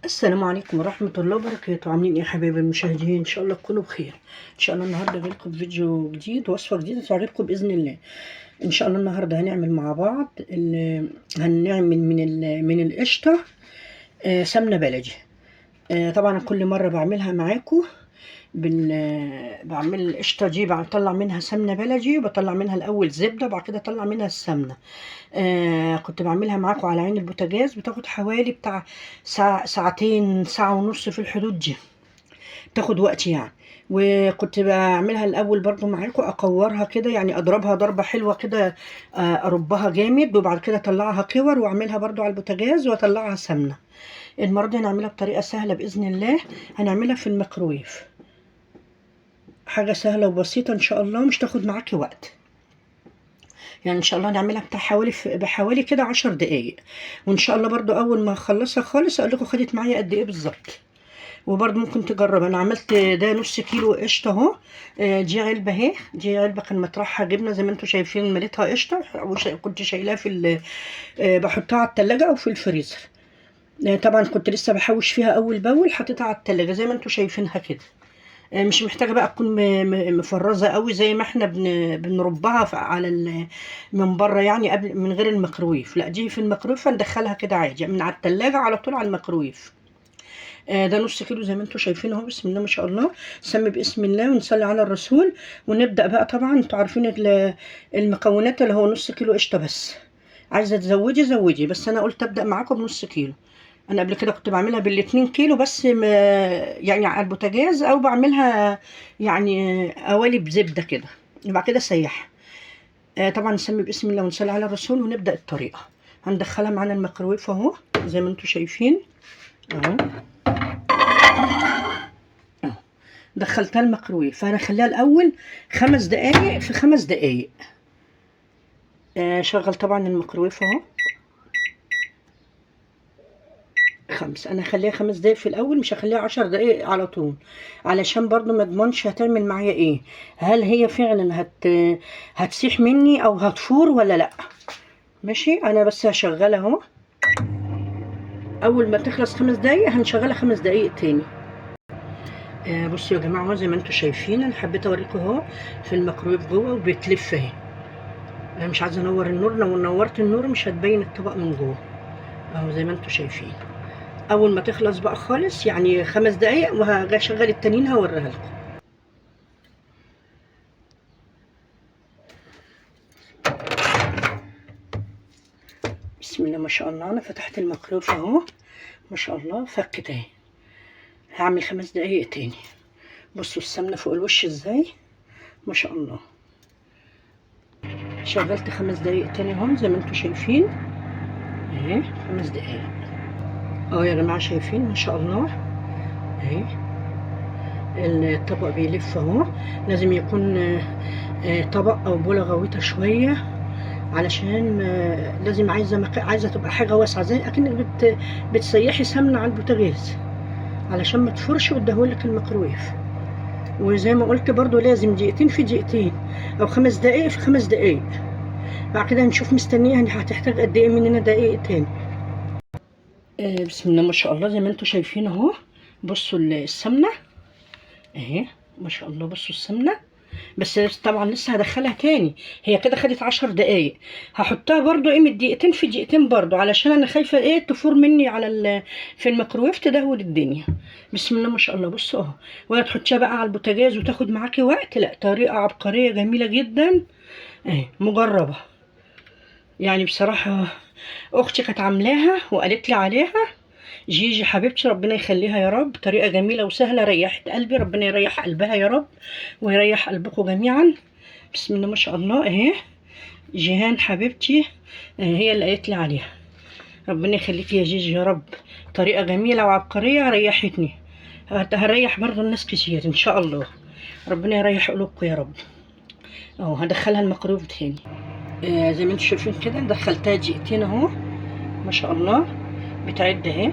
السلام عليكم ورحمة الله وبركاته. عاملين ايه يا حبايبي المشاهدين؟ ان شاء الله تكونوا بخير. ان شاء الله النهارده جايلكم فيديو جديد، وصفة جديدة تعجبكم بإذن الله. ان شاء الله النهارده هنعمل مع بعض هنعمل من القشطة سمنة بلدي. طبعا كل مرة بعملها معاكم بعمل القشطة دي، بطلع منها سمنة بلدي، وبطلع منها الأول زبدة وبعد كده اطلع منها السمنة. كنت بعملها معاكم على عين البوتاجاز، بتاخد حوالي بتاع ساعتين، ساعة ونص في الحدود دي، بتاخد وقت يعني. وكنت بعملها الأول برضو معاكم، أقورها كده يعني، أضربها ضربة حلوة كده، أربها جامد، وبعد كده أطلعها كور وأعملها برضو على البوتاجاز وأطلعها سمنة. المرة دي هنعملها بطريقة سهلة بإذن الله، هنعملها في الميكرويف، حاجة سهلة وبسيطة إن شاء الله، مش تاخد معاكي وقت يعني. إن شاء الله نعملها بتاع حوالي بحوالي كده 10 دقايق، وإن شاء الله برضو أول ما أخلصها خالص أقول لكم خدت معايا قد إيه بالظبط. وبرضو ممكن تجرب. أنا عملت ده نص كيلو قشطة أهو، دي علبة أهي، دي علبة كان مطرحها جبنة زي ما انتم شايفين، مليتها قشطة، وكنت شايلاها في بحطها على التلاجة أو في الفريزر. طبعا كنت لسه بحوش فيها أول بأول، حطيتها على التلاجة زي ما انتم شايفينها كده. مش محتاجة بقى تكون مفرزة قوي زي ما احنا بنربها على من بره يعني، قبل من غير الميكرويف. لا، دي في الميكرويف هندخلها كده عادي من على التلاجة على طول على الميكرويف. ده نص كيلو زي ما انتم شايفين اهو، بسم الله ما شاء الله. نسمي باسم الله ونصلي على الرسول ونبدأ بقى. طبعا انتوا عارفين المكونات، اللي هو نص كيلو قشطة بس. عايزة تزودي زودي، بس انا قلت ابدأ معاكم بنص كيلو. انا قبل كده كنت بعملها بالاتنين كيلو بس، يعني على البوتاجاز، او بعملها يعني قوالب زبدة كده، وبعد كده سيحها. طبعا نسمي باسم الله ونصلي على الرسول ونبدأ الطريقة. هندخلها معانا الميكرويف اهو زي ما انتم شايفين اهو. دخلتها الميكرويف، فانا هخليها الاول 5 دقايق في 5 دقايق. شغل طبعا الميكرويف اهو 5. انا هخليها 5 دقايق في الاول، مش هخليها 10 دقايق على طول، علشان برضو ما اضمنش هتعمل معايا ايه، هل هي فعلا هتسيح مني او هتفور ولا لا. ماشي، انا بس هشغلها اهو. اول ما تخلص 5 دقايق هنشغلها 5 دقايق تاني. بصوا يا جماعة زي ما انتم شايفين، انا حبيت اوريكم اهو في الميكرويف جوه وبتلف اهي. انا مش عايزه انور النور، لو نورت النور مش هتبين الطبق من جوه اهو زي ما انتم شايفين. اول ما تخلص بقى خالص يعني 5 دقايق وهشغل التانيين هوريها لكم. بسم الله ما شاء الله، انا فتحت الميكرويف اهو ما شاء الله، فكت اهي. هعمل 5 دقايق تاني. بصوا السمنة فوق الوش ازاي ما شاء الله. شغلت 5 دقايق تاني اهم زي ما انتم شايفين اهي، 5 دقايق اهو يا جماعة، شايفين ما شاء الله اهي الطبق بيلف اهو. لازم يكون طبق او بوله غويطه شوية، علشان لازم عايزه تبقى حاجة واسعة، زي اكنك بتسيحي سمنه على البوتاجاز، علشان ما تفرش وتدهولك الميكرويف. وزي ما قلت برضو لازم دقيقتين في دقيقتين، او 5 دقايق في 5 دقايق. بعد كده هنشوف مستنيه هتحتاج قد ايه مننا دقايق تاني. بسم الله ما شاء الله زي ما انتم شايفين اهو. بصوا السمنة اهي ما شاء الله، بصوا السمنة. بس طبعا لسه هدخلها تاني، هي كده خدت 10 دقايق. هحطها برضو ايه من دقيقتين في دقيقتين برضو، علشان انا خايفة ايه تفور مني على في الميكرويف تدهول الدنيا. بسم الله ما شاء الله. بصوا اهو، ولا تحطيها بقى على البوتاجاز وتاخد معاكي وقت، لا طريقه عبقرية جميلة جدا اهي، مجربه يعني. بصراحة اختي كانت عاملاها وقالت لي عليها، جيجي حبيبتي ربنا يخليها يا رب. طريقه جميلة وسهلة، ريحت قلبي، ربنا يريح قلبها يا رب ويريح قلبكم جميعا. بسم الله ما شاء الله اهي جيهان حبيبتي هي اللي قالت لي عليها، ربنا يخليكي يا جيجي يا رب. طريقه جميلة وعبقريه، ريحتني، هريح برضو الناس كتير ان شاء الله، ربنا يريح قلوبكم يا رب. اهو هدخلها الميكرويف تاني. زي ما انتم شايفين كده دخلتها دقيقتين اهو ما شاء الله، بتعد اهي.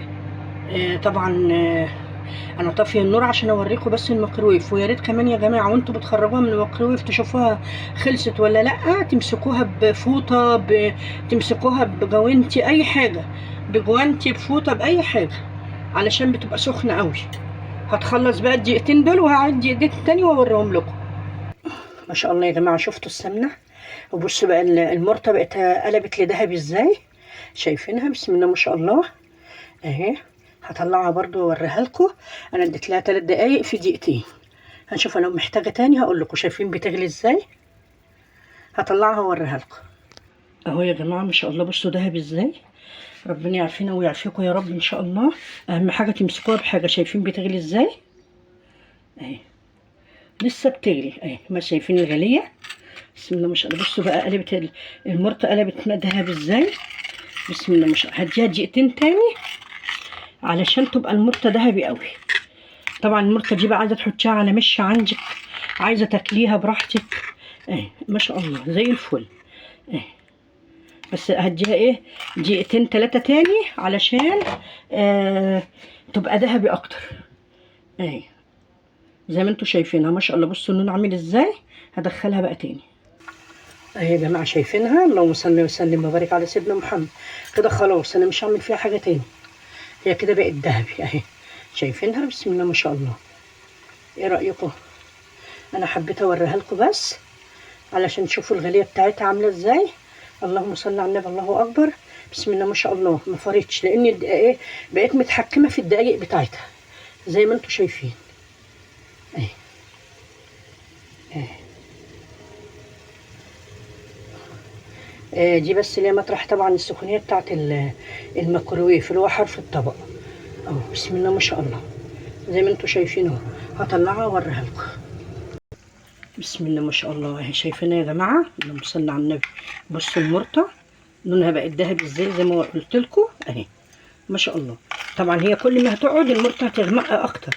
طبعا انا طافية النور عشان اوريكم بس الميكرويف. ويا ريت كمان يا جماعة وانتوا بتخرجوها من الميكرويف تشوفوها خلصت ولا لا، تمسكوها بفوطه، تمسكوها بجوانتي، اي حاجة، بجوانتي بفوطه، باي حاجة. علشان بتبقى سخنة قوي. هتخلص بقى الدقيقتين دول وهعد دقيقتين تاني واوريهم لكم. ما شاء الله يا جماعة، شفتوا السمنة؟ وبصوا بقى المرته بقت قلبت لذهبي ازاي، شايفينها؟ بسم الله ما شاء الله اهي. هطلعها برضو واوريها لكم. انا اديت لها 3 دقايق في دقيقتين، هنشوف لو محتاجه تاني هقول لكم. شايفين بتغلي ازاي؟ هطلعها واوريها لكم اهو يا جماعة. ما شاء الله بصوا دهب ازاي، ربنا يعافينا ويعافيكم يا رب ان شاء الله. اهم حاجة تمسكوها بحاجة. شايفين بتغلي ازاي اهي، لسه بتغلي اهي، ما شايفين الغليه؟ بسم الله ما شاء الله. بصوا بقى قلبت المرته، قلبت دهب ازاي، بسم الله ما شاء الله. هديها دقيقتين تاني علشان تبقى المرته ذهبي قوي. طبعا المرته دي بقى عايزه تحطيها على مش عندك، عايزه تاكليها براحتك اهي، ما شاء الله زي الفل اهي. بس هديها ايه دقيقتين 3 تاني علشان تبقى ذهبي اكتر اهي، زي ما انتم شايفينها ما شاء الله. بصوا اللون عامل ازاي. هدخلها بقى تاني اهي يا جماعة، شايفينها؟ اللهم صل وسلم وبارك على سيدنا محمد. كده خلاص انا مش هعمل فيها حاجة تاني، هي كده بقت ذهبي اهي، شايفينها؟ بسم الله ما شاء الله. ايه رايكم؟ انا حبيت اوريها لكم بس علشان تشوفوا الغليه بتاعتها عامله ازاي. اللهم صل على النبي، الله اكبر، بسم الله ما شاء الله. ما فرتش لان ايه بقيت متحكمه في الدقايق بتاعتها زي ما انتم شايفين اهي اهي. دي بس اللي هي مطرح طبعا السخونيه بتاعت الميكروويف اللي هو حرف الطبق اهو. بسم الله ما شاء الله زي ما انتم شايفين اهو. هطلعها واوريها لكم. بسم الله ما شاء الله اهي، شايفينها يا جماعة؟ اللهم صل على النبي. بصوا المرته لونها بقت ذهبي ازاي زي ما قلت لكم اهي، ما شاء الله. طبعا هي كل ما هتقعد المرته هتغمق اكتر،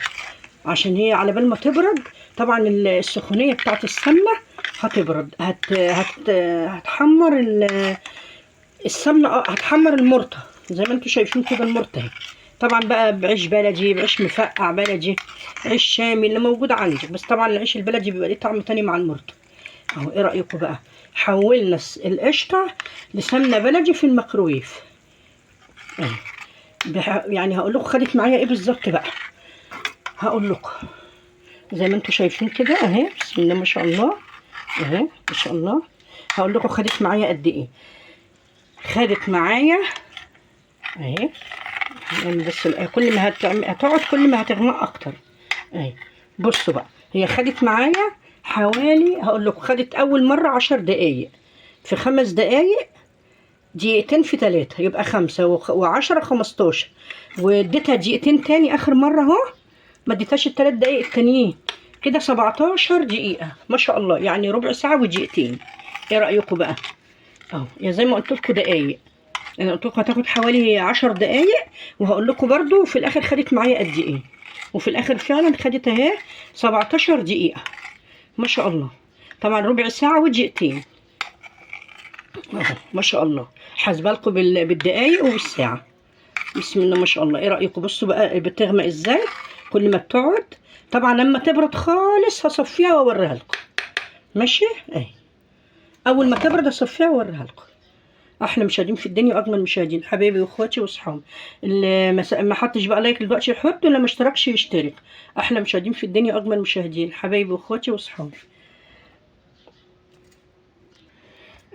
عشان هي على بال ما تبرد. طبعا السخونيه بتاعت السمنة هتبرد، هت هت هتحمر السمنة، هتحمر المرته زي ما انتم شايفين كده. المرته اهي طبعا بقى بعيش بلدي، بعيش مفقع بلدي، عيش شامي اللي موجود عندك، بس طبعا العيش البلدي بيبقى ليه طعم تاني مع المرته اهو. ايه رايكم بقى؟ حولنا القشطه لسمنه بلدي في الميكروويف اهي. يعني هقول لكم خدت معايا ايه بالظبط بقى، هقول لكم زي ما انتم شايفين كده اهي. بسم الله ما شاء الله اهي، ما شاء الله. هقول لكم خدت معايا قد ايه. خدت معايا اهي، يعني بس كل ما هتقعد كل ما هتغمق اكتر اهي. بصوا بقى هي خدت معايا حوالي، هقول لكم خدت اول مرة 10 دقايق، في 5 دقايق دقيقتين في 3 يبقى 5 و10 15، واديتها دقيقتين تاني اخر مرة اهو، ما اديتهاش ال3 دقايق التانيين، كده 17 دقيقة ما شاء الله، يعني ربع ساعة ودقيقتين. ايه رايكم بقى؟ اهو يا زي ما قلت لكم دقايق، انا قلت لكم هتاخد حوالي 10 دقايق، وهقول لكم برده في الاخر خدت معايا قد ايه. وفي الاخر فعلا خدت اهي 17 دقيقة ما شاء الله. طبعا ربع ساعة ودقيقتين اهو ما شاء الله، حاسبه لكم بالدقايق وبالساعه. بسم الله ما شاء الله. ايه رايكم؟ بصوا بقى بتغمق ازاي كل ما بتقعد. طبعا لما تبرد خالص هصفيها واوريها لكم، ماشي اهي. اول ما تبرد اصفيها واوريها لكم. احلى مشاهدين في الدنيا واجمل مشاهدين، حبايبي واخواتي واصحابي. اللي ما حطش بقى like دلوقتي يحط، واللي ما اشتركش يشترك. احلى مشاهدين في الدنيا واجمل مشاهدين، حبايبي واخواتي واصحابي.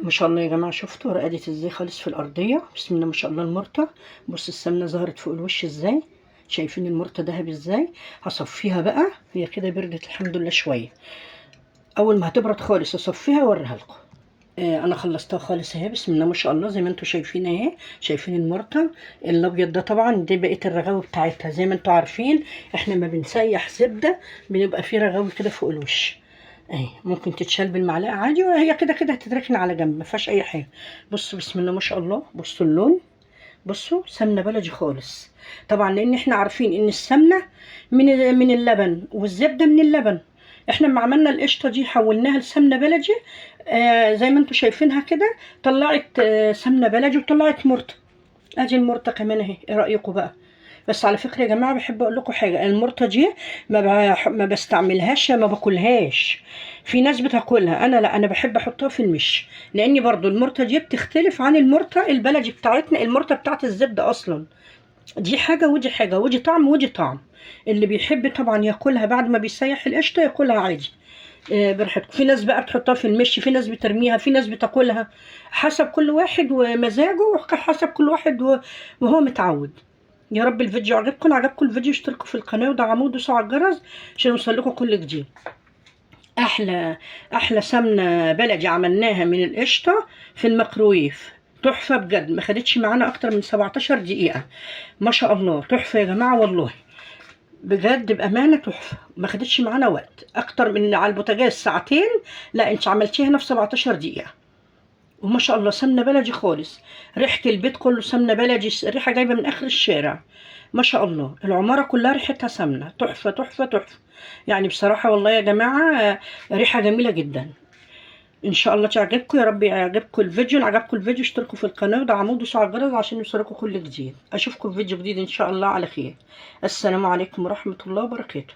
ما شاء الله يا جماعة، شفتوا رقدت ازاي خالص في الارضية؟ بسم الله ما شاء الله. المرته بص السمنة ظهرت فوق الوش ازاي، شايفين المرته ذهب ازاي؟ هصفيها بقى، هي كده بردت الحمد لله شوية. اول ما هتبرد خالص اصفيها واوريها لكم. انا خلصتها خالص اهي، بسم الله ما شاء الله. زي ما انتم شايفين اهي، شايفين المرته الابيض ده؟ طبعا دي بقية الرغاوي بتاعتها. زي ما انتم عارفين احنا ما بنسيح زبدة بنبقى فيه رغاوي كده فوق الوش اهي، ممكن تتشال بالمعلقه عادي، وهي كده كده هتتركن على جنب ما فيهاش اي حاجة. بصوا بسم الله ما شاء الله، بصوا اللون، بصوا سمنه بلدي خالص. طبعا لان احنا عارفين ان السمنة من اللبن والزبده من اللبن، احنا لما عملنا القشطه دي حولناها لسمنه بلدي، زي ما انتم شايفينها كده، طلعت سمنه بلدي وطلعت مرته. ادي المرته كمان اهي. ايه رايكم بقى؟ بس على فكرة يا جماعة بحب اقول لكم حاجة، المرته دي ما بستعملهاش، ما باكلهاش. في ناس بتاكلها، انا لا، انا بحب احطها في المش، لان برضو المرته دي بتختلف عن المرته البلدي بتاعتنا، المرته بتاعت الزبدة اصلا. دي حاجة ودي حاجة، ودي طعم ودي طعم. اللي بيحب طبعا ياكلها بعد ما بيسيح القشطه ياكلها عادي براحتكم. في ناس بقى بتحطها في المش، في ناس بترميها، في ناس بتاكلها، حسب كل واحد ومزاجه، وحسب كل واحد وهو متعود. يا رب الفيديو عجبكم. عجبكم الفيديو اشتركوا في القناة ودعموه ودوسوا على الجرس عشان يوصل لكم كل جديد. احلى احلى سمنه بلدي عملناها من القشطه في الميكرويف، تحفة بجد، ما خدتش معانا اكتر من 17 دقيقة. ما شاء الله تحفة يا جماعة والله، بجد بامانه تحفة، ما خدتش معانا وقت اكتر من على البوتاجاز ساعتين، لا انت عملتيها هنا في 17 دقيقة. وما شاء الله سمنه بلدي خالص، ريحه البيت كله سمنه بلدي، الريحة جايبه من اخر الشارع. ما شاء الله العمارة كلها ريحتها سمنه، تحفة تحفة تحفة. يعني بصراحة والله يا جماعة ريحه جميلة جدا. ان شاء الله تعجبكم، يا رب يعجبكم الفيديو. لو عجبكم الفيديو اشتركوا في القناة ودعموه ودوسوا على الجرس عشان يوصلكم كل جديد. اشوفكم في فيديو جديد ان شاء الله على خير. السلام عليكم ورحمة الله وبركاته.